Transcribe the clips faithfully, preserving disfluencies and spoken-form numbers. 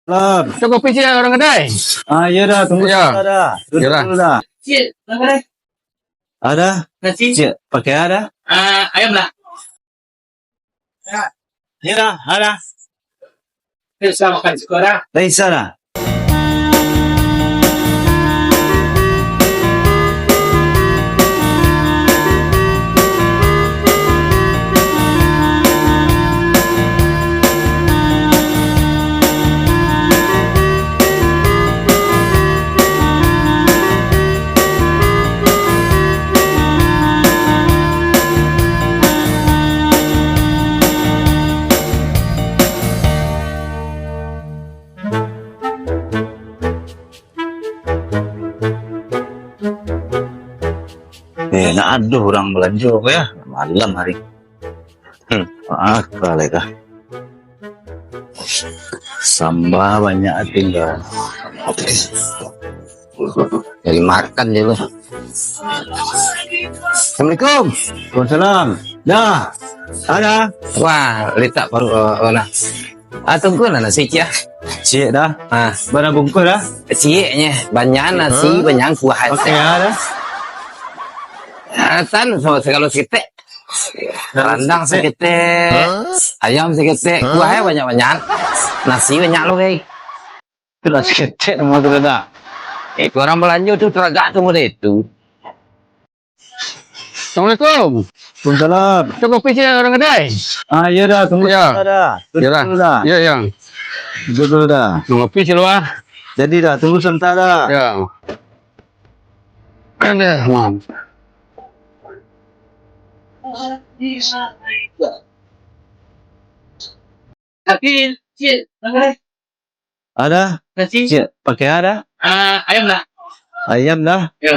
Salam. Cok kopi ciek urang kadai. Ah, iyo Da, tunggu sabanta Da. Duduak dulu Da. Ciek, urang kadai. Ada? Nasi? Ciek, pakai ada? Ah, ayam lah. Ya. Iyo Da, ada. Bisa makan siko Da. Bisa Da. Eh, nak ado urang balanjo ko yo, malam hari. Hmm, ah, ka lai ka. Samba banyak tingga. Cari makan je lu. Assalamualaikum. Waalaikumsalam. Da, ada? Wah, letak paruik, eh, eh, lah. Ah, tunggu lah nasi ciek. Ciek Da. Ah. Bara bungkus Da? Ciek nyo, banyak nasi, banyak kuah. Oke, ada. Ah, tan, so, sagalo saketek. Randang saketek, ayam saketek, kuah banyak-banyak. Nasi banyak lo, guys. Itulah saketek nama tu Da. Eh, urang balanjo tu taragak tu model itu. Assalamualaikum. Waalaikumsalam. Cok kopi ciek urang kadai. Ah, iyo Da, tunggu sabanta Da. Duduak dulu Da. Iyo, iyo. Duduak dulu Da. Kopi ciek lah. Jadi Da, tunggu sabanta Da. Iyo. Aduh, mam. Tapi, ciek, urang kadai. Ada? Nasi? Ciek, pakai ada? Ah, ayam lah. Ayam lah? Yo.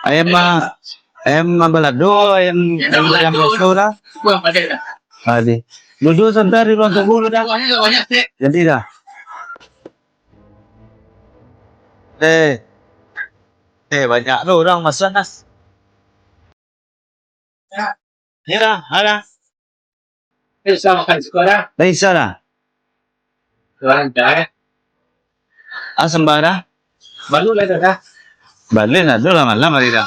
Ayam ma-, ayam balado, ayam, ayam, ayam balado. Biaso lah? Kurang pakai lah. Adi. Duduak sabanta di ruang tunggu lu Da. Banyak, banyak, ciek. Jadi Da. Eh. Eh, banyak tu urang masak, Nas. Ya. Ni Da, ha Da. Eh, bisa makan siko Da. Dah bisa Da. Tuan Da, eh. Ah, samba Da. Balu lah Da. Balu lah, tu lah malam hari Da.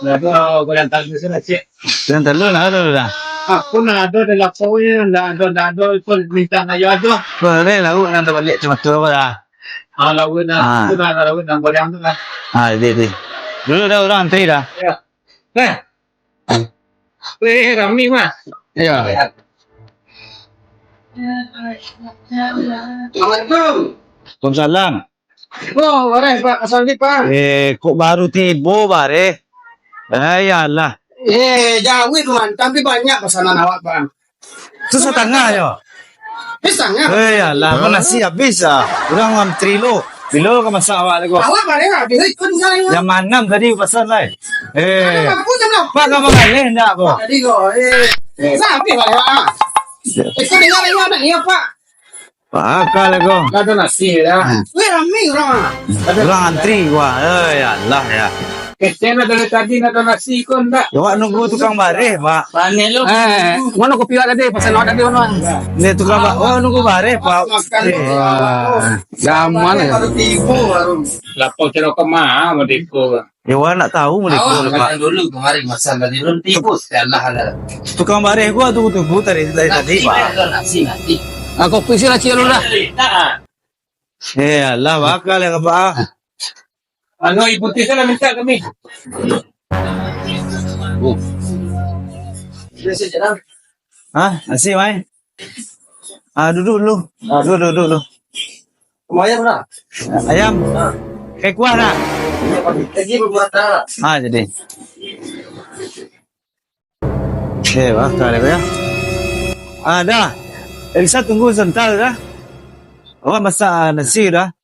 Lah tu, aku dah tahu sudah, ciek. Dah tahu lah, tu Da. Aku nak ada di lapau ni, nak ada, nak ada, ikut minta nak ada. Boleh lah, aku nak balik cuma tu apa Da. Ah, lawan Da. Ah. Tu Da, lawan Da, boleh tu Da. Ah, di, di. Dulu Da, urang antri Da. Ya. Eh. Eh, rami mah. Iya. Assalamualaikum. Waalaikumsalam. Oh, bareh, Pak. Asal ni, Pak. Eh, kok baru tibo, bareh? Eh, iyalah. Eh, jauh itu, Man. Tapi banyak pesanan awak, Pak. Tu satangah yo. Ni satangah. Eh, alah, nasi habis ah. Urang antri lo. Bilo ka masak awak tu? Awak bareh habis, ikut misalnya. Jam anam tadi pasan lai. Eh. Aku jam lapan. Pak, ka manggaleh ndak ko? Tadi ko, eh. Eh. Sampai bareh, Pak. Ikut dengar, dengar, nak ni apa? Pak, akal ko. Ndak ada nasi Da. Weh, rami urang. Urang antri, wah. Eh, ya Allah, ya. Kecen dari tadi nak ada nasi ko ndak? Ya, awak nunggu tukang bareh, Pak. Panen lo. Eh, mano kopi awak tadi? Pasan awak tadi mano? Ni tukang ba-, oh, nunggu bareh, Pak. Makan. Eh. Wah, zaman ya. Baru tibo, baru. Lapau cilok kemah, mau tibo. Ya, awak nak tahu mau tibo, Pak. Makan dulu kemarin, masalah di run tibo, ya Allah, Allah. Tukang bareh gua tunggu-tunggu tadi, dari tadi, Pak. Nanti, nanti. Ah, kopi sih lah, ciek lu dah. Eh, alah, bakal ya, Pak. Anu, aia putiah salah minta kami. Hah? Nasi, mai? Ah, duduk dulu. Ah, duduk, duduk, duduk. Ayam dah. Ayam? Ah. Kai kuah dah? Lagi babuatan. Ah, jadi. Eh, bakal ya, ya. Ah, dah. Eh, bisa tunggu sebentar dah. Awak masak nasi dah.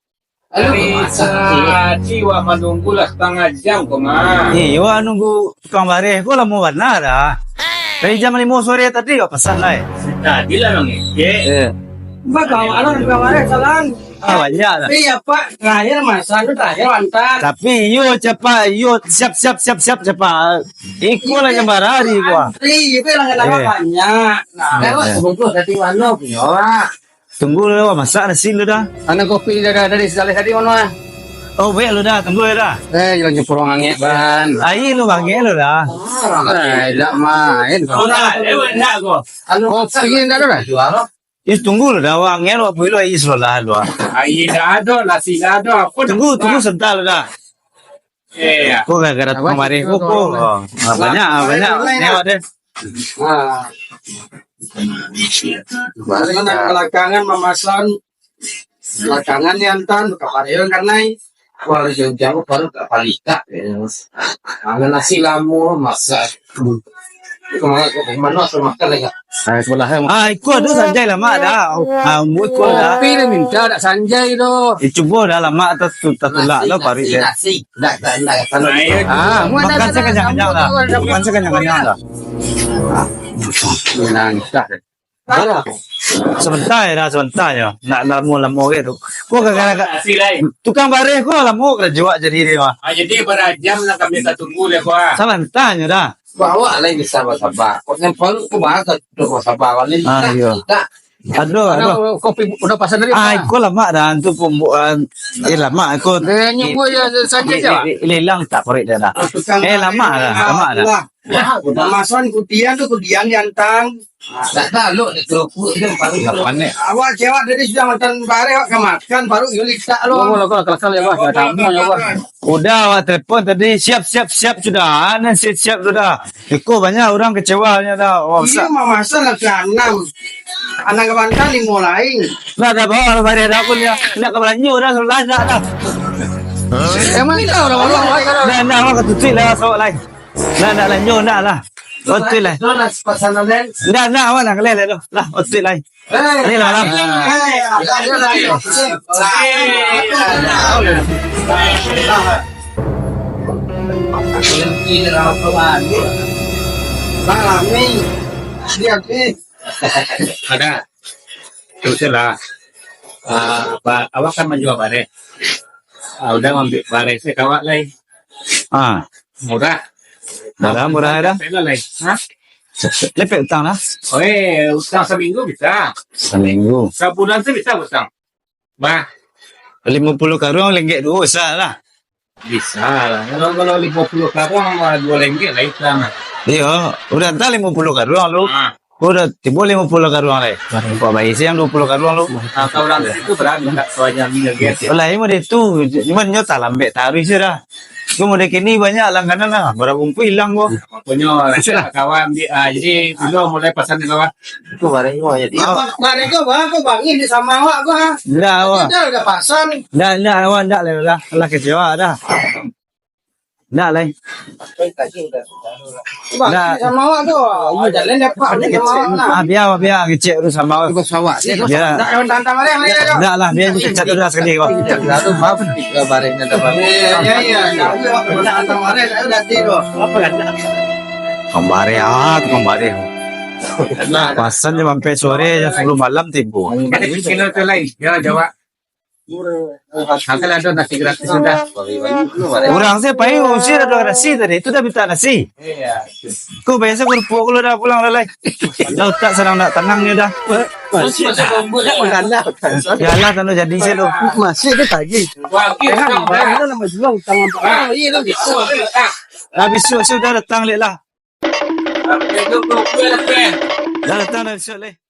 Aduh, masak. Tadi wak manunggu lah satangah jam ko mah. Eh, awak nunggu tukang bareh ko lamo bana dah. Dari jam limo sore tadi wak pasan lai. Tadi lah mangecek. Eh. Bagaimana tukang bareh salang? Ah, banyak lah. Iya, Pak. Terakhir masak tu, terakhir antar. Tapi iyo capat, iyo siap, siap, siap, siap capat. Iko lah yang barari ko. Antri, itu yang lama banyak. Nah, eh, kalau eh, sebungkus dari mana punya, Pak? Tunggu lu, masak nasi lu dah. Anu kopi dah, dah, dari saleh tadi mano ah? Oh, buek lu dah, tunggu lu dah. Eh, jangan nyepurong angek, Ban. Aia lu bangek lu dah. Eh, dak main kau. Ora, eh, dak kau. Kopi ni dak ada dah? Jual lo. Is, tunggu lu dah, wang angek lu, apo lu, aia sudah lu ah. Aia dak ada, nasi dak ada, apo dah? Tunggu, tunggu sebentar lu dah. Iya. Ko gara-gara tukang bareh ko, ko. Ah, banyak, ah, banyak. Ni awak deh. Ah. Bareh nak belakangan mamasan, belakangan ni antan, tukang bareh kan nai. Ko harus jauh-jauh, baru tak palikak, ya. Mana nasi lamo, masak. Kemana, kemana asal makan lagi? Ah, sebelah, eh. Ah, iko ado sanjai lamak dah. Ah, umbu iko dah. Kopi dia minta, dak sanjai tu. Eh, cubo dah lamak tu, tu, tatulak lo paruik dia. Nasi, nasi. Dak, dak, dak, kalau Ah, makan sakanyang-kanyang dah. Makan sakanyang-kanyang dah. Ah, nangis dah. Sabanta je dah, sabanta je. Nak lamo-lamo ke tu. Ko gara-gara tukang bareh ko lamo karajo awak jadi dia mah. Ah, jadi bara jam lah kami tatunggu dek ko ah. Sabanta je dah. Bawa lah bisa basaba. Kok yang paruik ko bahasa tu basaba. Ah, iyo. Ado, ado. Kopi udah pasan tadi. Ah, iko lamak dah tu pembuatan. Eh, lamak iko. Eh, nyumbua je saja je. Lelang tak paruik dia dah. Eh, lamak dah, lamak dah. Mamasan kudian tu, kudian diantang. Tak tahu, dek kerupuk je, paruik. Lapan ni. Awak cewek tadi sudah makan bareh, awak ka makan, baru yo litak lo. Oh, lah, lah, lah, lah, ya, bah. Dah tamu, ya, bah. Udah, awak telepon tadi, siap, siap, siap sudah. Nan siap, siap sudah. Iko banyak urang kecewanya dah. Wah, iyo, mamasan lah ka anam. Anam ka banta limo lai. Lah, dah bawa lah bareh dah pun ya. Nak ka balanjo dah, lah, dah, dah. Emang tahu dah, dah, dah, awak ka tutuik lah, sawak lai. Ndak, ndak, lah, nyo, ndak lah. Otuih lah. Ndak, ndak, awak ndak kaleh lah tu. Lah, otuih lah. Ni lah malam. Ada. Terus lah. Ah, apa, awak kan manjua bareh. Ah, udah maambiak bareh se ka awak lai. Ah. Murah. Murah, murah dah. Lepek lah, lai. Hah? Lepek utang lah. Oh, eh, utang saminggu bisa. Saminggu. Sabulan tu bisa utang. Bah. Limo puluah karuang, linggek duo bisa lah. Bisa lah. Kalau, kalau limo puluah karuang, mah duo linggek lah utang. Iyo, udah antah limo puluah karuang lu. Ah. Ko udah tibo limo puluah karuang lai. Kok baisi yang duo puluah karuang lu. Ah, kalau urang situ berani nak sebanyak ni lagi. Lah, iyo mode tu. Cuman nyo talambek taruih se dah. Ko mode kini banyak langganan lah. Bara bungkuih ilang ko. Punyo kawan di, ah, jadi dulu mulai pasan di bawah. Itu barang nyo jadi. Barang ko, bah, ko bangih di sama awak ko, ha. Ndak, awak. Kita udah pasan. Ndak, ndak, awak ndak lah, lah, lah kecewa dah. Ndak lai. Ndak. Sama awak tu. Awak jalan dapat ni sama awak lah. Ah, bia, bia kecek tu sama awak. Bia. Ndak, ndak, ndak, ndak, ndak. Ndak lah, bia kecek tu dah sakali ko. Lalu maaf, bareh ndak dapat. Iyo, iyo, iyo. Ndak, ndak, ndak, ndak, ndak, ndak. Tukang bareh, ah, tukang bareh. Pasan jam ampai sore, jam sapuluah malam tibo. Kilo tu lai, yo, jawab. Asal ado nasi gratis sudah. Urang se pai usir ado nasi tadi, itu dah minta nasi. Ko biaso kerupuk kalau dah pulang dah lai. Dah utak sadang nak tanang ni dah. Masih ada. Yalah, tando jadi se lo. Masih ada tagih. Wah, kita Kan, barang dah lama jual utang apa? Ah, iyo, gitu. Habis sudah datang lek lah. Dah datang dah, siap leh.